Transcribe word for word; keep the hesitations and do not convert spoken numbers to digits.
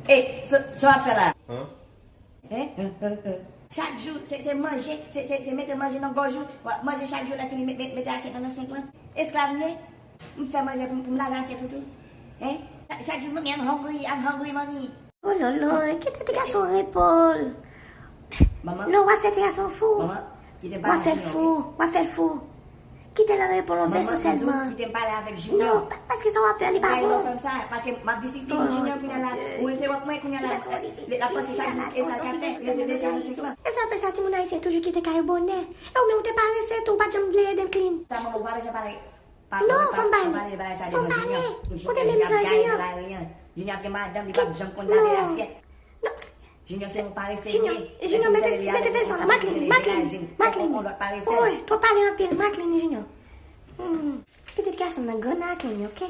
E, sa w ap fè la? Hein? Chak jou, se, se manje, se, se, se mete manje nan gòj ou, w ap manje chak jou, lè fini, met, met, mete asyèt nan nan senk lan. Esklav m ye? M fè manje pou, pou m lave asyèt ou tou? Hein? Chak jou, mami, I'm hungry, I'm hungry, mami. Oh lolo, kite ti gason repo l. Manman. Non, w ap fè ti gason fou. Manman, kite m pale ak Junior. W ap fè l fou, w ap fè l fou. Kite l nan repo l yon vèso sèlman. Kite m pale avèk Junior. Non, pa- paske sa w ap fè li pa bon. Fè m sa, paske m ap disiplin Junior kounye a la. Ou entèwòp mwen kounye a la. L ap panse chak jou e sa l ka fè, l ap fè sa. E sa fè sa, timoun ayisyen toujou kite kay yo bonè. E ou menm ou te parese tou, ou pa t janm vle ede m clean. Sa manman ou pa bezwen pale. Non, fò m pale. Fò m pale. Koute menm jan Junior. Junior ap gen madanm, li p ap janm konn lave asyèt. Junior se yon parese li ye. Junior, mete, mete vèso la, Macklin, Macklin, Macklin. Woy, twò pale anpil, Macklin, Junior. Hmm. Pitit gason m nan grann Macklin, ok?